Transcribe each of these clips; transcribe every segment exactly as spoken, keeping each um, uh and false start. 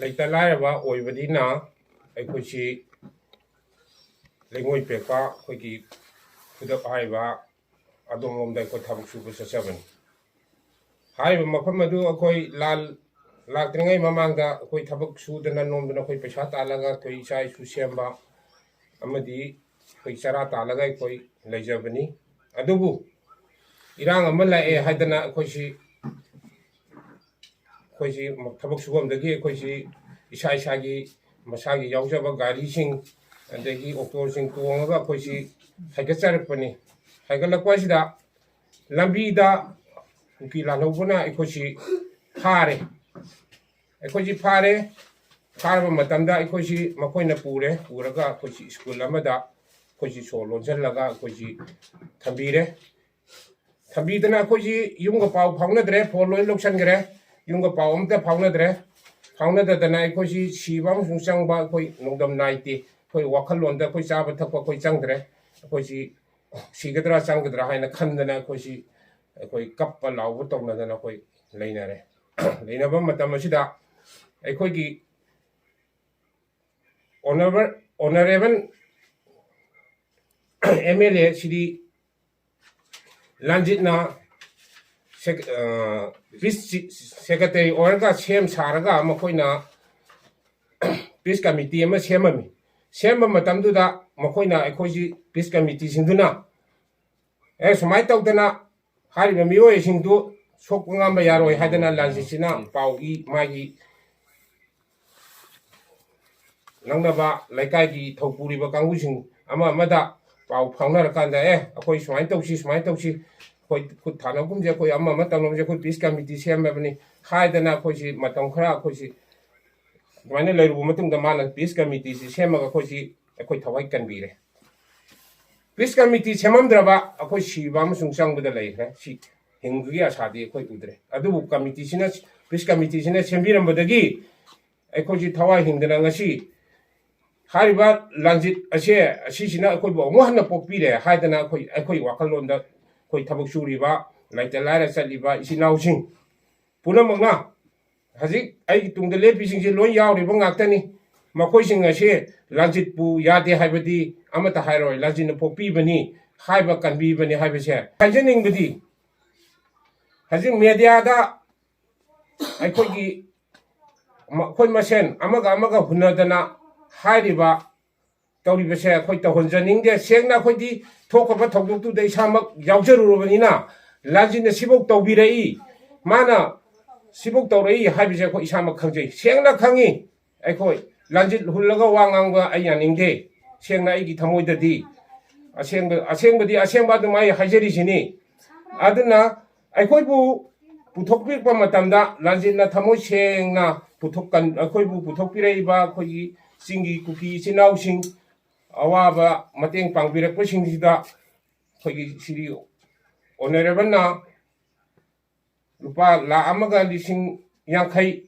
ꯂꯩꯇ ꯂꯥꯏꯔꯕ ꯑꯣꯏꯕꯅꯤꯅ ꯑꯩꯈꯣꯏꯁꯤ ꯂꯩꯉꯣꯏ ꯄꯦꯛꯄ ꯑꯩꯈꯣꯏꯒꯤ ꯈꯨꯗꯞ ꯍꯥꯏꯔꯤꯕ ꯑꯗꯣꯝꯂꯣꯝꯗ ꯑꯩꯈꯣꯏ ꯊꯕꯛ ꯁꯨꯕ ꯆꯠꯆꯕꯅꯤ꯫ ꯍꯥꯏꯔꯤꯕ ꯃꯐꯝ ꯑꯗꯨ ꯑꯩꯈꯣꯏ ꯂꯥꯟ ꯂꯥꯛꯇ꯭ꯔꯤꯉꯩ ꯃꯃꯥꯡꯗ ꯑꯩꯈꯣꯏ ꯊꯕꯛ ꯁꯨꯗꯅ ꯅꯣꯝꯗꯅ ꯑꯩꯈꯣꯏ ꯄꯩꯁꯥ ꯇꯥꯜꯂꯒ ꯑꯩꯈꯣꯏ ꯏꯆꯥ ꯏꯁꯨ ꯁꯦꯝꯕ ꯑꯃꯗꯤ ꯑꯩꯈꯣꯏ ꯆꯔꯥ ꯇꯥꯜꯂꯒ ꯑꯩꯈꯣꯏ ꯂꯩꯖꯕꯅꯤ꯫ ꯑꯗꯨꯕꯨ ꯏꯔꯥꯡ ꯑꯃ ꯂꯥꯛꯑꯦ ꯍꯥꯏꯗꯅ ꯑꯩꯈꯣꯏꯁꯤ ꯑꯩꯈꯣꯏꯁꯤ ꯊꯕꯛ ꯁꯨꯐꯝꯗꯒꯤ ꯑꯩꯈꯣꯏꯁꯤ ꯏꯁꯥ ꯏꯁꯥꯒꯤ ꯃꯁꯥꯒꯤ ꯌꯥꯎꯖꯕ ꯒꯥꯔꯤꯁꯤꯡ ꯑꯗꯒꯤ ꯑꯣꯇꯣꯁꯤꯡ ꯇꯣꯡꯉꯒ ꯑꯩꯈꯣꯏꯁꯤ ꯍꯥꯏꯒꯠꯆꯔꯛꯄꯅꯤ꯫ ꯍꯥꯏꯒꯠꯂꯛꯄ ꯑꯁꯤꯗ ꯂꯝꯕꯤꯗ ꯀꯨꯀꯤ ꯂꯥꯜꯍꯧꯕꯅ ꯑꯩꯈꯣꯏꯁꯤ ꯐꯥꯔꯦ꯫ ꯑꯩꯈꯣꯏꯁꯤ ꯐꯥꯔꯦ꯫ ꯐꯥꯔꯕ ꯃꯇꯝꯗ ꯑꯩꯈꯣꯏꯁꯤ ꯃꯈꯣꯏꯅ ꯄꯨꯔꯦ꯫ ꯄꯨꯔꯒ ꯑꯩꯈꯣꯏꯁꯤ ꯁ꯭ꯀꯨꯜ ꯑꯃꯗ ꯑꯩꯈꯣꯏꯁꯤ ꯁꯣ ꯂꯣꯟꯁꯤꯜꯂꯒ ꯑꯩꯈꯣꯏꯁꯤ ꯊꯝꯕꯤꯔꯦ꯫ ꯊꯝꯕꯤꯗꯅ ꯑꯩꯈꯣꯏꯁꯤ ꯌꯨꯝꯒ ꯄꯥꯎ ꯐꯥꯎꯅꯗ꯭ꯔꯦ, ꯐꯣꯟ ꯂꯣꯏ ꯂꯧꯁꯟꯈ꯭ꯔꯦ꯫ ꯌꯨꯝꯒ ꯄꯥꯎ ꯑꯝꯇ ꯐꯥꯎꯅꯗ꯭ꯔꯦ꯫ ꯐꯥꯎꯅꯗꯗꯅ ꯑꯩꯈꯣꯏꯁꯤ ꯁꯤꯕ ꯑꯃꯁꯨꯡ ꯆꯪꯕ ꯑꯩꯈꯣꯏ ꯅꯣꯡꯗꯝ ꯅꯥꯏꯗꯦ꯫ ꯑꯩꯈꯣꯏ ꯋꯥꯈꯜꯂꯣꯟꯗ ꯑꯩꯈꯣꯏ ꯆꯥꯕ ꯊꯛꯄ ꯑꯩꯈꯣꯏ ꯆꯪꯗ꯭ꯔꯦ꯫ ꯑꯩꯈꯣꯏꯁꯤ ꯁꯤꯒꯗ꯭ꯔꯥ ꯆꯪꯒꯗ꯭ꯔꯥ ꯍꯥꯏꯅ ꯈꯟꯗꯅ ꯑꯩꯈꯣꯏꯁꯤ ꯑꯩꯈꯣꯏ ꯀꯞꯄ ꯂꯥꯎꯕ ꯇꯧꯅꯗꯅ ꯑꯩꯈꯣꯏ ꯂꯩꯅꯔꯦ꯫ ꯂꯩꯅꯕ ꯃꯇꯝ ꯑꯁꯤꯗ ꯑꯩꯈꯣꯏꯒꯤ honourable, honourable M L A ꯁꯤꯗꯤ ꯂꯥꯟꯖꯤꯠꯅ ꯁꯦꯛ-, ꯑ, peace secretary ꯑꯣꯏꯔꯒ ꯁꯦꯝ ꯁꯥꯔꯒ ꯃꯈꯣꯏꯅ peace committee ꯑꯃ ꯁꯦꯝꯃꯝꯃꯤ꯫ ꯁꯦꯝꯕ ꯃꯇꯝꯗꯨꯗ ꯃꯈꯣꯏꯅ ꯑꯩꯈꯣꯏꯁꯤ peace committeeꯁꯤꯡꯗꯨꯅ ꯑꯦ ꯁꯨꯃꯥꯏꯅ ꯇꯧꯗꯅ ꯍꯥꯏꯔꯤꯕ ꯃꯤꯑꯣꯏꯁꯤꯡꯗꯨ ꯁꯣꯛꯄ ꯉꯝꯕ ꯌꯥꯔꯣꯏ ꯍꯥꯏꯗꯅ ꯂꯥꯟꯖꯤꯠꯁꯤꯅ ꯄꯥꯎ ꯏ ꯃꯥꯒꯤ ꯅꯛꯅꯕ ꯂꯩꯀꯥꯏꯒꯤ ꯊꯧꯄꯨꯔꯤꯕ ꯀꯥꯡꯕꯨꯁꯤꯡ ꯑꯃ ꯑꯃꯗ ꯄꯥꯎ ꯐꯥꯎꯅꯔꯀꯥꯟꯗ ꯑꯦ ꯑꯩꯈꯣꯏ ꯁꯨꯃꯥꯏꯅ ꯇꯧꯁꯤ ꯁꯨꯃꯥꯏꯅ ꯇꯧꯁꯤ ꯑꯩꯈꯣꯏ ꯈꯨꯠ ꯊꯥꯅꯒꯨꯝꯁꯦ ꯑꯩꯈꯣꯏ ꯑꯃ ꯑꯃ ꯇꯧꯅꯕꯁꯦ ꯑꯩꯈꯣꯏ peace committee ꯁꯦꯝꯃꯕꯅꯤ ꯍꯥꯏꯗꯅ ꯑꯩꯈꯣꯏꯁꯤ ꯃꯇꯝ ꯈꯔ ꯑꯩꯈꯣꯏꯁꯤ ꯑꯗꯨꯃꯥꯏꯅ ꯂꯩꯔꯨꯕ ꯃꯇꯨꯡꯗ ꯃꯥꯅ peace committeeꯁꯤ ꯁꯦꯝꯃꯒ ꯑꯩꯈꯣꯏꯁꯤ ꯑꯩꯈꯣꯏ ꯊꯋꯥꯏ ꯀꯟꯕꯤꯔꯦ꯫ Peace committee ꯁꯦꯝꯃꯝꯗ꯭ꯔꯕ ꯑꯩꯈꯣꯏ ꯁꯤꯕ ꯑꯃꯁꯨꯡ ꯆꯪꯕꯗ ꯂꯩꯈ꯭ꯔꯦ꯫ ꯁꯤ ꯍꯤꯡꯕꯒꯤ ꯑꯁꯥꯗꯤ ꯑꯩꯈꯣꯏ ꯎꯗ꯭ꯔꯦ꯫ ꯑꯗꯨꯕꯨ committeeꯁꯤꯅ, peace committeeꯁꯤꯅ ꯁꯦꯝꯕꯤꯔꯝꯕꯗꯒꯤ ꯑꯩꯈꯣꯏꯁꯤ ꯊꯋꯥꯏ ꯍꯤꯡꯗꯅ ꯉꯁꯤ ꯍꯥꯏꯔꯤꯕ ꯂꯥꯟꯖꯤꯠ ꯑꯁꯦ ꯑꯁꯤꯁꯤꯅ ꯑꯩꯈꯣꯏꯕꯨ ꯑꯃꯨꯛ ꯍꯟꯅ ꯄꯣꯛꯄꯤꯔꯦ ꯍꯥꯏꯗꯅ ꯑꯩꯈꯣꯏ, ꯑꯩꯈꯣꯏ ꯋꯥꯈꯜꯂꯣꯟꯗ ꯑꯩꯈꯣꯏ ꯊꯕꯛ ꯁꯨꯔꯤꯕ, ꯂꯩꯇ ꯂꯥꯏꯔ ꯆꯠꯂꯤꯕ ꯏꯆꯤꯟ ꯏꯅꯥꯎꯁꯤꯡ ꯄꯨꯝꯅꯃꯛꯅ ꯍꯧꯖꯤꯛ ꯑꯩꯒꯤ ꯇꯨꯡꯗ ꯂꯦꯞꯄꯤꯁꯤꯡꯁꯦ ꯂꯣꯏ ꯌꯥꯎꯔꯤꯕ ꯉꯥꯛꯇꯅꯤ꯫ ꯃꯈꯣꯏꯁꯤꯡ ꯑꯁꯦ ꯂꯥꯟꯖꯤꯠꯄꯨ ꯌꯥꯗꯦ ꯍꯥꯏꯕꯗꯤ ꯑꯃꯠꯇ ꯍꯥꯏꯔꯣꯏ, ꯂꯥꯟꯖꯤꯠꯅ ꯄꯣꯛꯄꯤꯕꯅꯤ ꯍꯥꯏꯕ ꯀꯟꯕꯤꯕꯅꯤ ꯍꯥꯏꯕꯁꯦ ꯍꯥꯏꯖꯅꯤꯡꯕꯗꯤ, ꯍꯧꯖꯤꯛ ꯃꯦꯗꯤꯌꯥꯗ ꯑꯩꯈꯣꯏꯒꯤ ꯃ-, ꯑꯩꯈꯣꯏ ꯃꯁꯦꯟ ꯑꯃꯒ ꯑꯃꯒ ꯍꯨꯟꯅꯗꯅ ꯍꯥꯏꯔꯤꯕ ꯇꯧꯔꯤꯕꯁꯦ ꯑꯩꯈꯣꯏ ꯇꯧꯍꯟꯖꯅꯤꯡꯗꯦ꯫ ꯁꯦꯡꯅ ꯑꯩꯈꯣꯏꯗꯤ ꯊꯣꯛꯈ꯭ꯔꯕ ꯊꯧꯗꯣꯛꯇꯨꯗ ꯏꯁꯥꯃꯛ ꯌꯥꯎꯖꯔꯨꯔꯕꯅꯤꯅ, ꯂꯥꯟꯖꯤꯠꯅ ꯁꯤꯐꯧ ꯇꯧꯕꯤꯔꯛꯏ, ꯃꯥꯅ ꯁꯤꯐꯧ ꯇꯧꯔꯛꯏ ꯍꯥꯏꯕꯁꯦ ꯑꯩꯈꯣꯏ ꯏꯁꯥꯃꯛ ꯈꯪꯖꯩ, ꯁꯦꯡꯅ ꯈꯪꯉꯤ꯫ ꯑꯩꯈꯣꯏ ꯂꯥꯟꯖꯤꯠ ꯍꯨꯜꯂꯒ ꯋꯥ ꯉꯥꯡꯕ ꯑꯩ ꯌꯥꯅꯤꯡꯗꯦ꯫ ꯁꯦꯡꯅ ꯑꯩꯒꯤ ꯊꯃꯣꯏꯗꯗꯤ ꯑꯁꯦꯡꯕ, ꯑꯁꯦꯡꯕꯗꯤ ꯑꯁꯦꯡꯕ ꯑꯗꯨꯝ ꯑꯩ ꯍꯥꯏꯖꯔꯤꯁꯤꯅꯤ꯫ ꯑꯗꯨꯅ ꯑꯩꯈꯣꯏꯕꯨ ꯄꯨꯊꯣꯛꯄꯤꯔꯛꯄ ꯃꯇꯝꯗ ꯂꯥꯟꯖꯤꯠꯅ ꯊꯃꯣꯏ ꯁꯦꯡꯅ ꯄꯨꯊꯣꯛꯀꯟ-, ꯑꯩꯈꯣꯏꯕꯨ ꯄꯨꯊꯣꯛꯄꯤꯔꯛꯏꯕ ꯑꯩꯈꯣꯏꯒꯤ ꯆꯤꯡꯒꯤ ꯀꯨꯀꯤ ꯏꯆꯤꯟ ꯏꯅꯥꯎꯁꯤꯡ, ꯑꯋꯥꯕ ꯃꯇꯦꯡ ꯄꯥꯡꯕꯤꯔꯛꯄꯁꯤꯡꯁꯤꯗ ꯑꯩꯈꯣꯏꯒꯤ ꯁꯤꯒꯤ ꯑꯣꯅꯔꯦꯕꯜꯅ ꯂꯨꯄꯥ ꯂꯥꯈ ꯑꯃꯒ ꯂꯤꯁꯤꯡ ꯌꯥꯡꯈꯩ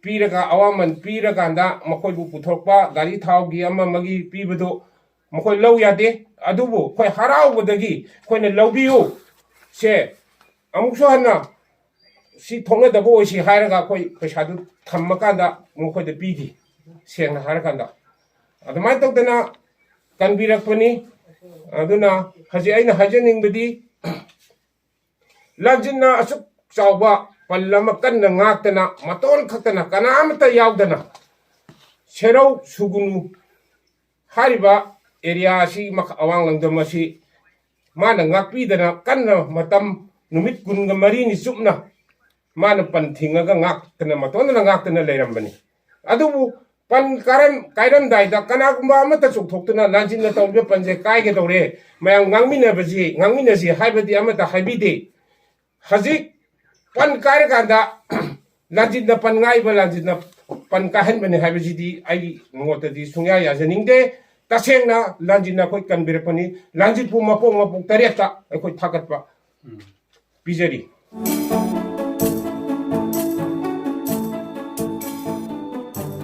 ꯄꯤꯔꯒ, ꯑꯋꯥꯃꯟ ꯄꯤꯔꯀꯥꯟꯗ ꯃꯈꯣꯏꯕꯨ ꯄꯨꯊꯣꯔꯛꯄ, ꯒꯥꯔꯤ ꯊꯥꯎꯒꯤ ꯑꯃ ꯑꯃꯒꯤ ꯄꯤꯕꯗꯨ ꯃꯈꯣꯏ ꯂꯧ ꯌꯥꯗꯦ꯫ ꯑꯗꯨꯕꯨ ꯑꯩꯈꯣꯏ ꯍꯔꯥꯎꯕꯗꯒꯤ ꯑꯩꯈꯣꯏꯅ ꯂꯧꯕꯤꯌꯨ, ꯁꯦ ꯑꯃꯨꯛꯁꯨ ꯍꯟꯅ ꯁꯤ ꯊꯣꯛꯅꯗꯕ ꯑꯣꯏꯁꯤ ꯍꯥꯏꯔꯒ ꯑꯩꯈꯣꯏ ꯄꯩꯁꯥꯗꯨ ꯊꯝꯃꯀꯥꯟꯗ ꯃꯈꯣꯏꯗ ꯄꯤꯈꯤ꯫ ꯁꯦꯡꯅ ꯍꯥꯏꯔꯀꯥꯟꯗ ꯑꯗꯨꯃꯥꯏꯅ ꯇꯧꯗꯅ ꯀꯟꯕꯤꯔꯛꯄꯅꯤ꯫ ꯑꯗꯨꯅ ꯍꯧꯖꯤꯛ ꯑꯩꯅ ꯍꯥꯏꯖꯅꯤꯡꯕꯗꯤ, ꯂꯥꯟꯖꯤꯠꯅ ꯑꯁꯨꯛ ꯆꯥꯎꯕ ꯄꯟ ꯑꯃ ꯀꯟꯅ ꯉꯥꯛꯇꯅ, ꯃꯇꯣꯟ ꯈꯛꯇꯅ, ꯀꯅꯥ ꯑꯃꯠꯇ ꯌꯥꯎꯗꯅ ꯁꯦꯔꯧ ꯁꯨꯒꯨꯅꯨ ꯍꯥꯏꯔꯤꯕ ꯑꯦꯔꯤꯌꯥ ꯑꯁꯤ, ꯃꯈ-, ꯑꯋꯥꯡ ꯂꯪꯗꯝ ꯑꯁꯤ ꯃꯥꯅ ꯉꯥꯛꯄꯤꯗꯅ ꯀꯟꯅ ꯃꯇꯝ ꯅꯨꯃꯤꯠ ꯀꯨꯟꯒ ꯃꯔꯤꯅꯤ ꯆꯨꯞꯅ ꯃꯥꯅ ꯄꯟ ꯊꯤꯡꯉꯒ ꯉꯥꯛꯇꯅ, ꯃꯇꯣꯟꯗꯅ ꯉꯥꯛꯇꯅ ꯂꯩꯔꯝꯕꯅꯤ꯫ ꯑꯗꯨꯕꯨ ꯄꯟ ꯀꯥꯏꯔꯝ-, ꯀꯥꯏꯔꯝꯗꯥꯏꯗ ꯀꯅꯥꯒꯨꯝꯕ ꯑꯃꯠꯇ ꯆꯣꯡꯊꯣꯛꯇꯨꯅ ꯂꯥꯟꯖꯤꯠꯅ ꯇꯧꯔꯤꯕ ꯄꯟꯁꯦ ꯀꯥꯏꯒꯗꯧꯔꯦ, ꯃꯌꯥꯝ ꯉꯥꯡꯃꯤꯟꯅꯕꯁꯤ, ꯉꯥꯡꯃꯤꯟꯅꯁꯤ ꯍꯥꯏꯕꯗꯤ ꯑꯃꯠꯇ ꯍꯥꯏꯕꯤꯗꯦ꯫ ꯍꯧꯖꯤꯛ ꯄꯟ ꯀꯥꯏꯔꯀꯥꯟꯗ ꯂꯥꯟꯖꯤꯠꯅ ꯄꯟ ꯉꯥꯏꯕ, ꯂꯥꯟꯖꯤꯠꯅ ꯄꯟ ꯀꯥꯏꯍꯟꯕꯅꯤ ꯍꯥꯏꯕꯁꯤꯗꯤ ꯑꯩꯒꯤ ꯃꯣꯠꯇꯗꯤ ꯁꯨꯡꯌꯥ ꯌꯥꯖꯅꯤꯡꯗꯦ꯫ ꯇꯁꯦꯡꯅ ꯂꯥꯟꯖꯤꯠꯅ ꯑꯩꯈꯣꯏ ꯀꯟꯕꯤꯔꯛꯄꯅꯤ꯫ ꯂꯥꯟꯖꯤꯠꯄꯨ ꯃꯄꯣꯛ ꯃꯄꯣꯛ ꯇꯔꯦꯠꯇ ꯑꯩꯈꯣꯏ ꯊꯥꯒꯠꯄ ꯄꯤꯖꯔꯤ꯫